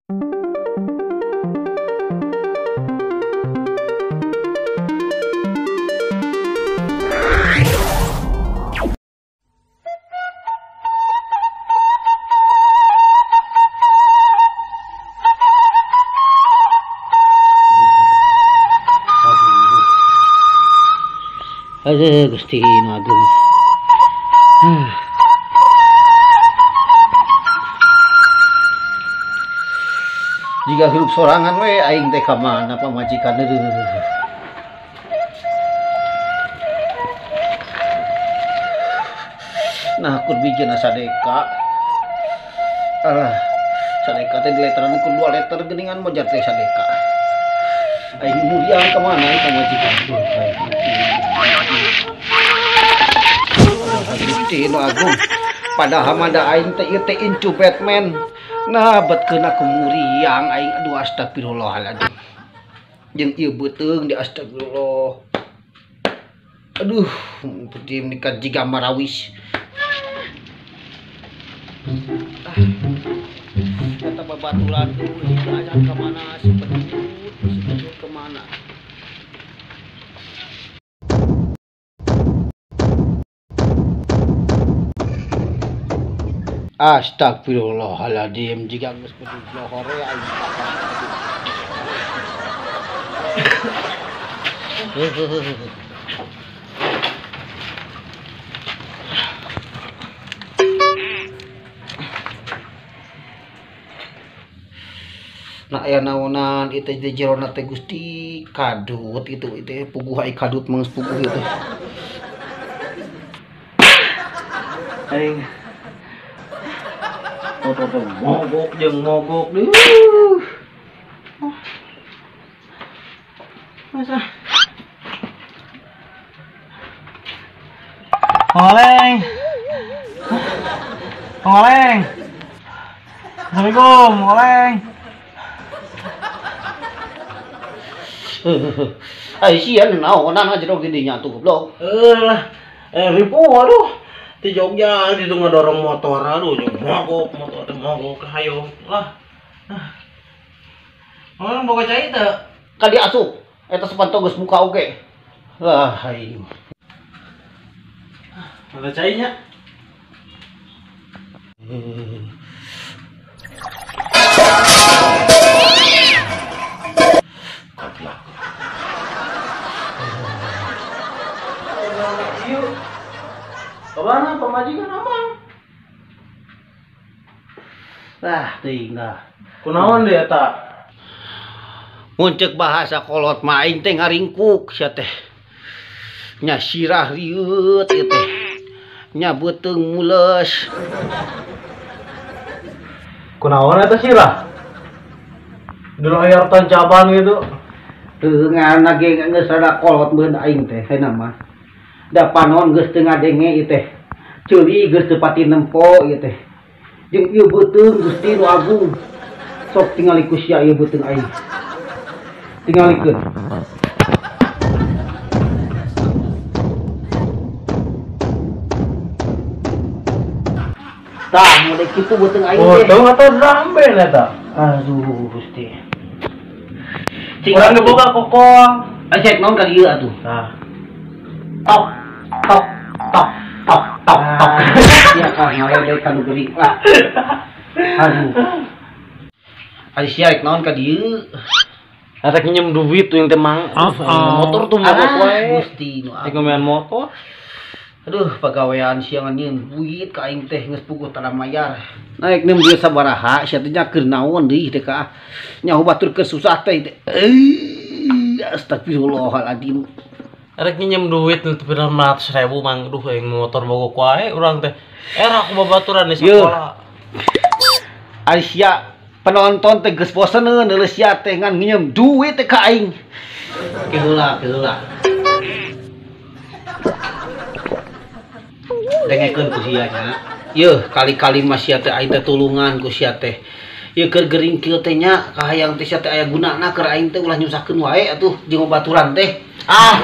Aduh, Gusti nu agung. Jika hirup sorangan we aing teh ka mana pamajikan aduh. Nah, kur bijena sadeka. Alah, sadeka teh dileteran ku 2 liter geuningan mojar teh sadeka. Aing muriang ka mana aing pamajikan. Gusti nu agung. Padahal mah da aing teh ieu teh incu Batman. Nah, bet keuna ku muriang aing aduh astagfirullahaladzim. Jeung ieu beuteung di astagfirullah. Aduh, putih menikah jiga marawis. Kata babaturan tuh, acan ka mana si pedut ke mana. Astagfirullahaladzim, jika geus pedut lohore aing. Nah, aya naonan ieu teh jerona teh Gusti kadut itu teh puguh ai kadut mah geus puguh ieu teh. Aing mogok jeung mogok deuh. Masa Oleng. Oleng. Assalamualaikum, Oleng. Ai sia naonan aja dong di dinya tuh goblok. Lah, ribu aduh. Di Jogja di ngedorong motor aduh jeung mogok motor mogok hayo lah. Orang boga cai teu? Ka diasup eta sepanto geus buka oge. Lah hayu. Ada cainya. Goblok. Kemana pamajikan aman? Lah teuing dah. Kunaon deui eta? Mun ceuk bahasa kolot mah aing teh ngaringkuk sia teh. Nya sirah rieut ieu teh. Nya beuteung mules. Kunaon eta sirah? Di layar tancaban gitu. Teu ngaranna ge geus rada kolot meureun aing teh hayeuna mah. Da panon geus teu ngadenge ieu teh. Ceuli geus teu pati nempo ieu teh. Jeung ieu beuteung Gusti nu agung. Sok tingali ku sia ieu beuteung aing. Tingalikeun. Tah, mulai kitu beuteung aing teh. Oh, teu atuh ramben eta. Aduh, Gusti. Urang dibuka kokong. Acek naon ka ieu atuh? Tah. Tok tok tok tok tok tok. Ya kah ngaledek ka nu geuring lah. Aduh. Ari sia rek naon ka dieu? Rek nginjem duit tuh yang teh mang. Motor tuh mogok wae. Gusti nu rek ngomean motor. Aduh, pagawean sia ngan duit ka aing teh geus puguh tara mayar. Naik nem duit sabaraha sia teh nya keur naon deui teh ka. Nyaho batur keur susah teh. Astagfirullahaladzim. Rek nginjem duit nu 900.000 mang. Duh aing motor mogok wae urang teh. Era aku babaturan di sekolah. Ari sia penonton teh geus boseneun neuleus sia teh ngan nginjem duit teh ka aing. Ke heula, ke heula. Dengekeun ku sia nya. Yeuh, kali-kali mah sia teh aing teh tulungan ku sia teh. Ieu keur gering kieu teh nya kahayang teh sia teh aya gunana keur aing teh ulah nyusahkeun wae atuh jeung babaturan teh. Ah.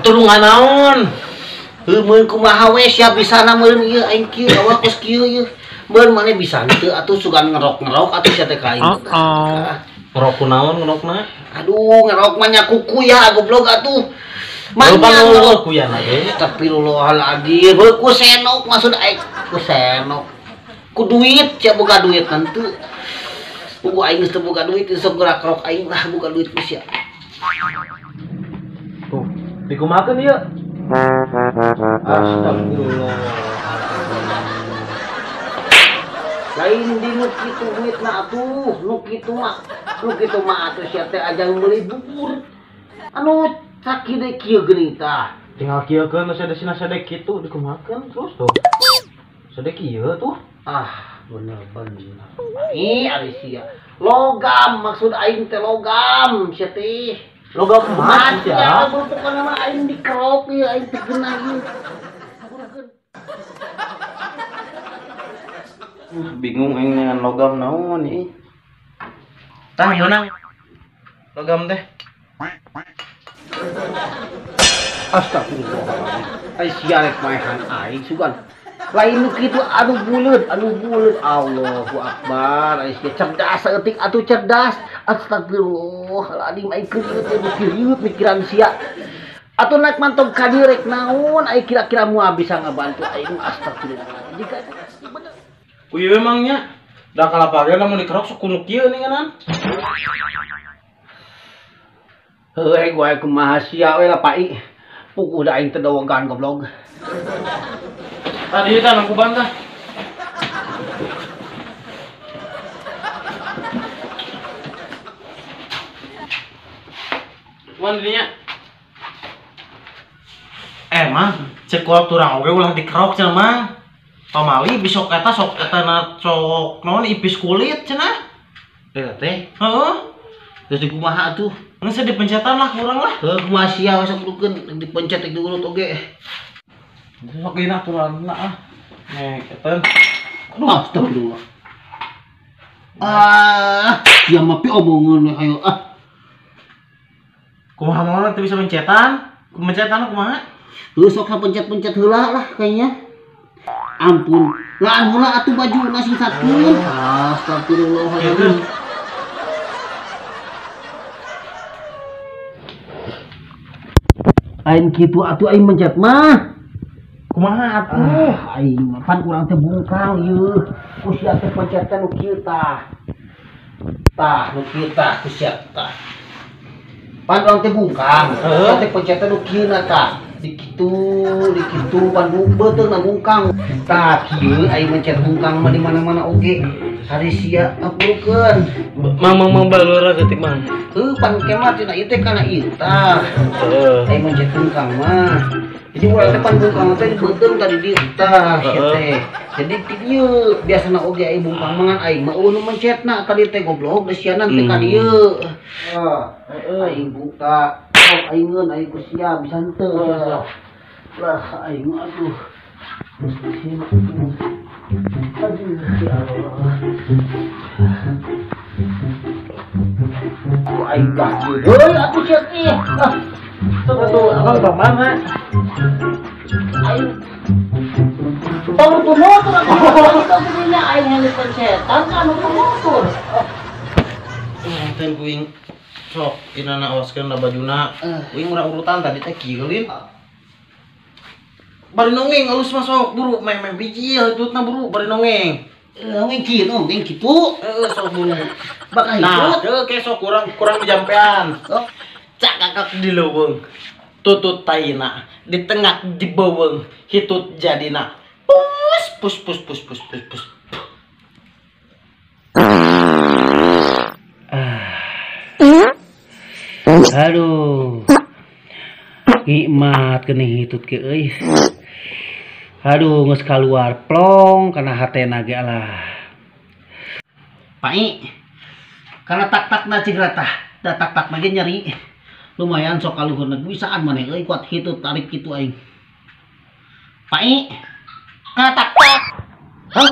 Tulungan naon? Heuh, meureun kumaha we sia bisana meureun ieu aing kieu awak kos kieu ieu. Beun maneh bisa henteu atuh sugan ngerok-ngerok atuh sia teh ka aing. Ngerok kunaon ngerokna? Aduh, ngerok mah nya kuku ya goblok atuh. Manya ngerok kuya lagi. Astagfirullahaladzim. Heuh ku senok maksud aing ku senok. Ku duit sia boga duit henteu. Buku aing geus teu boga duit sok gerak rok aing lah boga duit ku sia. Tuh, dikumakeun ieu. Astagfirullah. Lain di nu kitu duitna atuh, nu kitu mah atuh sia teh ajang meuli bubur. Anu sakide kieu geuning tah. Tinggal kieukeun sadesina sadek kitu dikumakeun terus tuh. Sadek kieu tuh. Ah, bener-bener. Ih, ari sia. Logam maksud aing teh logam sia teh. Logam emas ya. Pokona mah aing dikerok ieu aing teh geunah ieu. Bingung aing dengan logam naon ieu. Tah meunang logam teh. Astagfirullahaladzim. Ai sia rek maehan aing sugan. Lain nu kitu anu buleud Allahu akbar. Ai sia cerdas saeutik atuh cerdas. Astagfirullahaladzim aing keur ieu teh riweuh mikiran sia. Atuh naik mantog ka dieu rek naon aing kira-kira moal bisa ngabantu aing astagfirullah. Jika bener. Kuy memangnya da kalapage lamun dikerok sok kuno kieu ninganan. Heuh gua kumaha sia we lah Pak I. Puguh da aing teu dawegan goblok. Tadi tah nangkuban tah. Kuman dirinya. Mang, cek ku turang oge ulah dikerok cenah mang. Pamali besok eta sok eta na cowok naon ipis kulit cenah. Eta teh. Heeh. Terus dikumaha atuh? Geus dipencetan lah kurang lah. Heuh kumaha sia sok dukeun dipencet teh diurut oge. Sok ieu aturanna ah. Nek eta. Aduh astagfirullah. Ah, sia mah pi omongan we ayo ah. Kumaha maona teu bisa pencetan? Pencetan kumaha? Heuh sok pencet-pencet heula lah kayaknya. Ampun, laan heula atuh baju nasi satu. Astagfirullahaladzim. Aing kitu atuh aing mencet mah. Kumaha atuh? Aing mah pan urang teh bungkang ieu. Ku sia teh pencet teh nu kieu tah. Tah nu kieu tah ku sia tah. Pan urang teh bungkang, heeh teh pencet teh nu kieu na tah. Dikitu pan beuteung na bungkang. Tah kieu aing mencet bungkang mah di mana-mana oge. Hari sia apukeun. Mang mang mang balura detik mang. Heuh pan kemah tina ieu teh kana ieu tah. Heeh. Aing mencet bungkang mah. Jadi urang teh pan bungkang teh beuteung tadi dieu tah sia teh. Jadi ti dieu biasana oge aing bungkang mah ngan aing mah eueuh nu mencetna tadi teh goblok geus sianan teh ka dieu. Heeh. Aing buka. Sok aing ngeun aing ku sia bisa henteu. Lah aing atuh. Aduh ya Allah. Ku aing dah deui atuh sia teh. Ah. Sok atuh abang ka mana? Aing tong tu motor atuh kudinya aing heli pencetan kan nu motor. Teh kuing sok inana awaskeun da bajuna. Kuing urang urutan tadi teh kieu lin. Bari nongeng alus mah sok buru meh-meh biji hitutna buru bari nongeng. Nongeng kieu nongeng kitu. Heeh sok buru. Bakal hitut. Nah, heuh ke sok kurang dijampean. Cakakak di leuweung. Tutut taina di tengah di beuweung hitut jadina. Pus pus pus pus pus pus pus. Aduh. Nikmat geuning hitut ke euy. Aduh geus kaluar plong kana hatena ge alah. Pai. Kana tak-takna cing ratah. Da tak-tak mah ge nyeri. Lumayan sok kaluhurna bisaan maneh euy kuat hitut tarik kitu aing. Pai. Kana tak-tak. Hah?